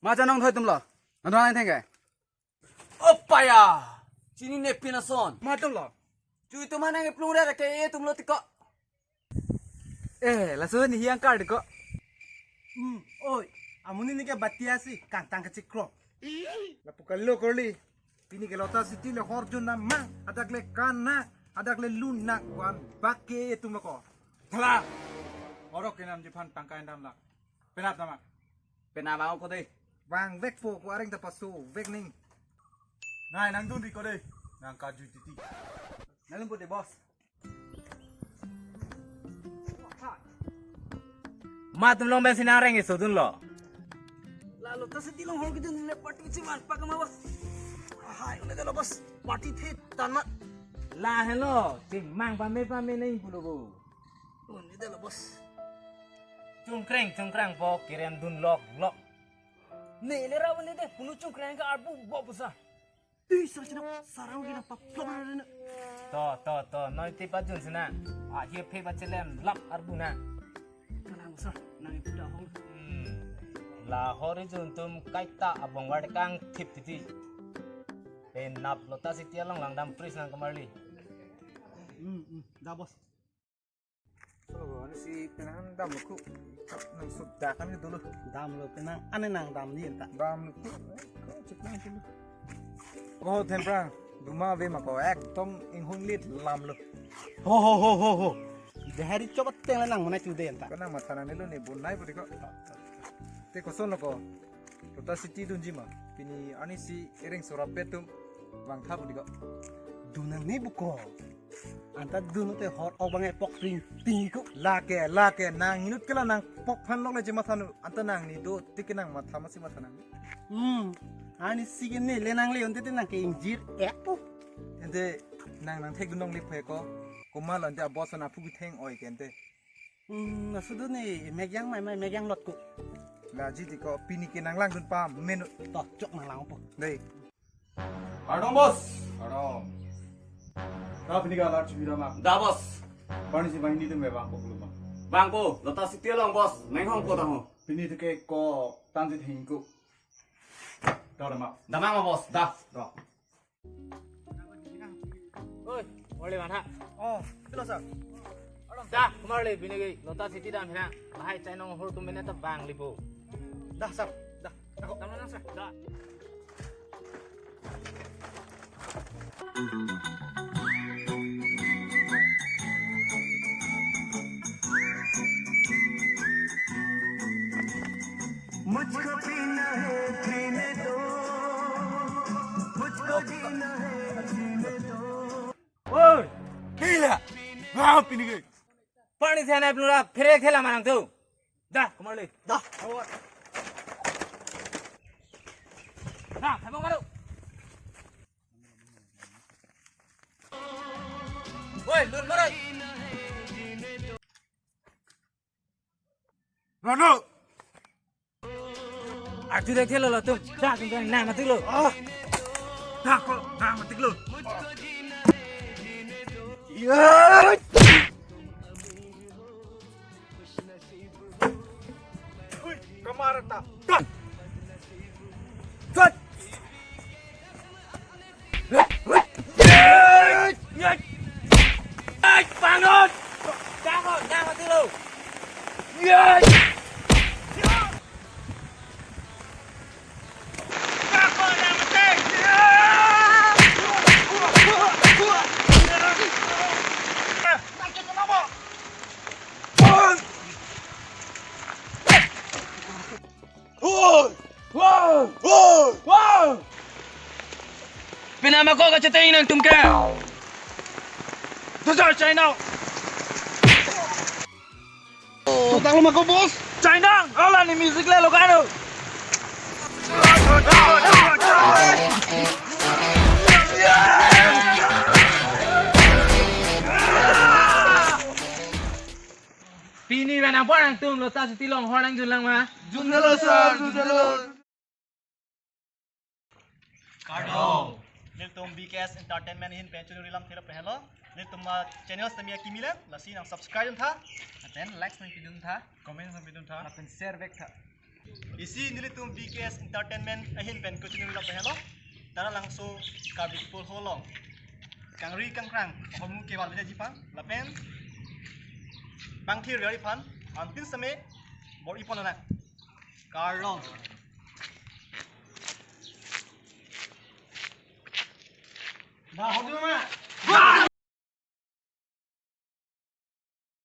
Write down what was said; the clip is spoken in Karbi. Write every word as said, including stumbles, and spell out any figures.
Ma cha nangthoi atumlo. Nangthoi nangtheng ke. O paya. Chinine pin ason. Ma atumlo. Chui atum ha nangkeplung ra ke e atumlo tiko. Eh, laso ne hi angkar tiko. Hmm, oi. Amonit ne ke batia si kangtang kechiklo. Lapu kalo korli. Pini ke Lotus City le horjun na mang, hadak le kan na, hadak le lun na, wan bak ke atumlo ko. Thala. Orok kenamji aphan tangka endam la. Penap nama. Penap ako de. Vangvekpo ko, areng ta pasovek ning. Nai, nangdunri ko de. Nangkajui titi. Nangdunpo de, boss. Ma atum along pensi nangreng-e sodunlo. La Lotus City along hor kejun le party chiman pak ma, boss. Hai, un'edetlo, boss. Party the tan ma. Lahelo, chingmang pame pame nangji pulo bo. Un'edetlo, boss. Chungkreng chungkrangpo, kerem dun lok lok. Ne le ra un'edet, punu chungkreng ke arbu bo pusa. Tui sar china sarang kina paplap na. To, to, to, noi ti pajun sina. Ah, hia phe ba chelem lap arbu na. Kalang sar, nang itu dah hong. Hmm. La hor ijun atum kaita abong war kangthip titi. Penap Lotus City along langdam pris nang kamarli. Hmm, hmm, dah, boss. So, ani si penang damlo ko. Nang sudah kan gitu loh. Damlo penang, ane nangdamji anta. Damlo ko. Ko cek nang dulu. Ko tempra, duma ave ma ko, ekdom inghun lit lamlo. Ho, ho, ho, ho, ho. Dahari coba teng le nang mana chude anta. Ko nangmatha nangnelo ne bonai puri ko. Te kosonlo ko. Lotus City dunji ma. Pini ani si ereng sora petum vangtha puri ko. Dun nangne buko. Anta dun te hor ok bang epok ring tingko. Lake, lake, nang inut ke la nangpok aphan lok le chematha nu. Anta nangni do tik nangmatha masi matha nang. Hmm. Ani si ke ne le nangle un'edet nang ke ingjir ek po. Ente nang nangthekdun longle phe ko. Komatlo ente a-boss aphan aphu ketheng oi ke ente. Hmm, laso dun ne mek yang mai mai mek yang lot ko. Laji tiko pini ke nanglangdun pamenon. To, chok nanglangpo. Dei. Kardom, boss. Kardom. Ka pini ke alar chubira ma. Da, boss. Pani si banghini atum me bangpo pulo ma. Bangpo, Lotus City along, boss. Menghong ko taho. Pini tu ke ko tanjit hingko. Da, da ma. Da ma, boss. Da. Da. Oi, morle mana? Oh, ito lo, sir. Da, kamarli pini ke Lotus City dam hina. Lahai chainong hor atum mene ta vanglipo. Da, sir. Da. Ako, tama na, sir. Da. मुझको पीना है, पीने दो। मुझको जीना है, जीने दो। Oi, kila. Wow, pini ke. Pani sana pelura phere khela manang tu. Da, kamarli. Da. Da, thabang maru. Oi, lun maru. Rano. Arju dek thelo lo tum. Sa tum kan na matik lo. Ah. Na ko, na matik lo. Ya. Ui, kamar ta. Cut. Cut. Bangun! Bangun! Jangan tidur! Wow! Wow! Wow! Wow! Penama ko kacheteng nangtum ke? Tujar China. Tutang lo ma ko, boss. China, ala ni music le lo kano. Pini mana buat nangtum Lotus City along hor nangjunlang ma? Junlo sir, junlo. Kardom. Nelitum B K S Entertainment ahin pen choningri lam thera pehelo. Nelitum, ah, channel sitame akimi le, lasi nang subscribe dun tha. Lapen like nangpidun tha. Comment nangpidun tha. Lapen share vek tha. Isi nelitum B K S Entertainment ahin pen kachinilo pehelo. Taralangso Karbi People Hall along kangri kangkrang ahormu kevan veji aphan lapen bangthir yari aphan antin same bor-ipon anak. Kardom. Dah, hodi ma.